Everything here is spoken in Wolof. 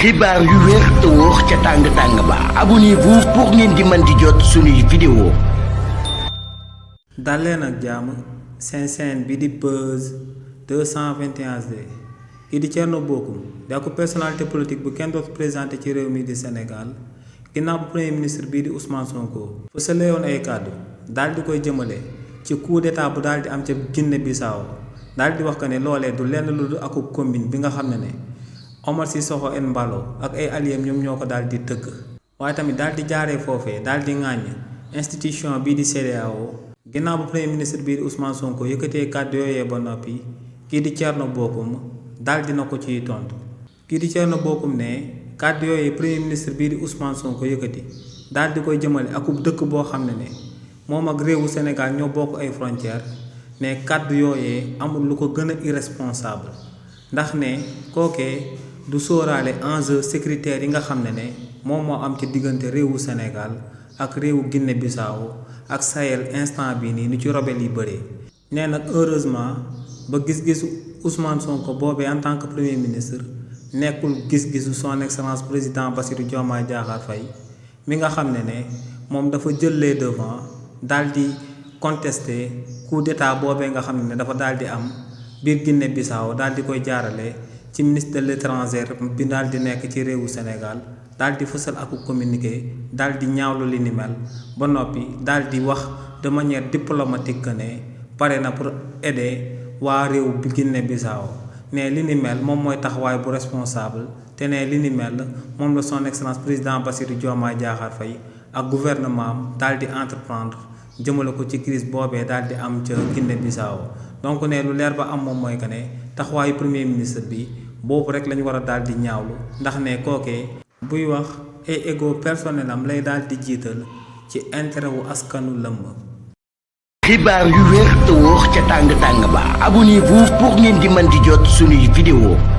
xibaar yu wér te wóor ca tàng ba abonnez-vous pour ngeen di mën di jot suñuy vidéo. dal leen ak jàmm seen chaîne bi di Buzz 221 kii di Thierno Bocoum di ak personnalité politique bu kenn dootu présenté ci réew mi di Sénégal ginnaaw bu premier ministre bii di Ousmane Sonko fësale woon ay kàddu daal di koy jëmale ci coup d'état bu daal di am ca Guinée Bissau daal di wax que ne loolee du lenn lu dul akub combine bi nga xam ne Omar Sissoko Embalo ak ay alliés ñoom ñoo ko daal di tëgg waaye tamit daal di jaaree foofee daal di ŋàññ institution bii di CEDEAO ginnaaw bu premier ministre bii di Ousmane Sonko yëkkatee kàddu yooyee ba noppi kii di Thierno Bocoum daal dina ko ciy tontu kii di Thierno Bocoum ne kàddu yooyee premier ministre bii di Ousmane Sonko yëkkati daal di koy jëmale akub dëkk boo xam ne moom ak réewu Sénégal ñoo bokk ay frontières ne kàddu yooyee amul lu ko gën a irresponsable ndax ne kookee du sóoraale enjeu sécuritaire yi nga xam ne moom moo am ci diggante réewu Sénégal ak réewu Guinée Bissau ak Sahel instant bi nii ni ci rebelle yi bëree. nee nag heureusement ba gis-gisu Ousmane Sonko boobee en tant que premier ministre nekkul gis-gisu son excellence président Bassirou Diomaye Diakhar Faye mi nga xam ne moom dafa jël les devants daal di contester coup d'état boobee nga xam ne dafa daal di am biir Guinée Bissau daal di koy jaarale ci ministre de l'étranger bi daal di nekk ci réewu Sénégal daal di fësal ak communiqué daal di ñaawlu li ni mel ba noppi daal di wax de manière diplomatique que ne pare na pour aider waa réew bi Guinée Bissau ne li ni mel moom mooy taxawaay bu responsable te ne li ni mel moom la son excellence président Bassirou Diomaye Diakhar Faye ak gouvernement am daal di entreprendre jëmale ko ci crise boobee daal di am ca Guinée Bissau donc ne lu leer ba am moom mooy que ne taxawaayu premier ministre bi boobu rek lañu war a daal di ñaawlu ndax ne kookee buy wax ay ego personnel am lay daal di jiital ci intérêt wu askanu lëmm. xibaar yu wér te wóor ca tàng ba abonnez-vous pour ngeen di mën di jot suñuy vidéo.